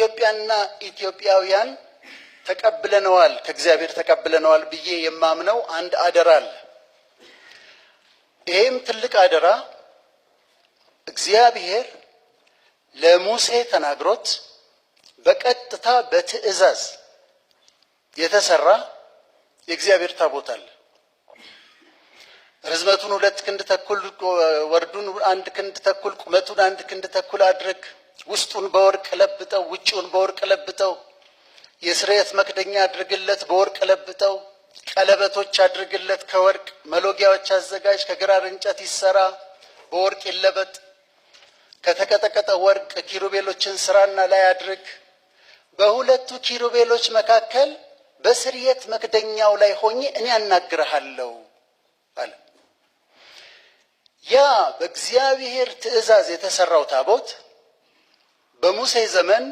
ኢትዮጵያና ኢትዮጵያውያን ተቀብለነዋል፣ ከእግዚአብሔር ተቀብለነዋል ብዬ የማምነው አንድ አደራ አለ። ይሄም ትልቅ አደራ እግዚአብሔር ለሙሴ ተናግሮት በቀጥታ በትዕዛዝ የተሰራ የእግዚአብሔር ታቦት አለ። ርዝመቱን 2 ክንድ ተኩል፣ ወርዱን 1 ክንድ ተኩል፣ ቁመቱን 1 ክንድ ተኩል አድርግ። ውስጡን በወርቅ ለብጠው፣ ውጭውን በወርቅ ለብጠው፣ የስርየት መክደኛ አድርግለት፣ በወርቅ ለብጠው፣ ቀለበቶች አድርግለት ከወርቅ፣ መሎጊያዎች አዘጋጅ፣ ከግራር እንጨት ይሰራ፣ በወርቅ ይለበጥ፣ ከተቀጠቀጠ ወርቅ ኪሩቤሎችን ስራና ላይ አድርግ። በሁለቱ ኪሩቤሎች መካከል በስርየት መክደኛው ላይ ሆኜ እኔ አናግርሃለሁ አለ። ያ በእግዚአብሔር ትእዛዝ የተሰራው ታቦት በሙሴ ዘመን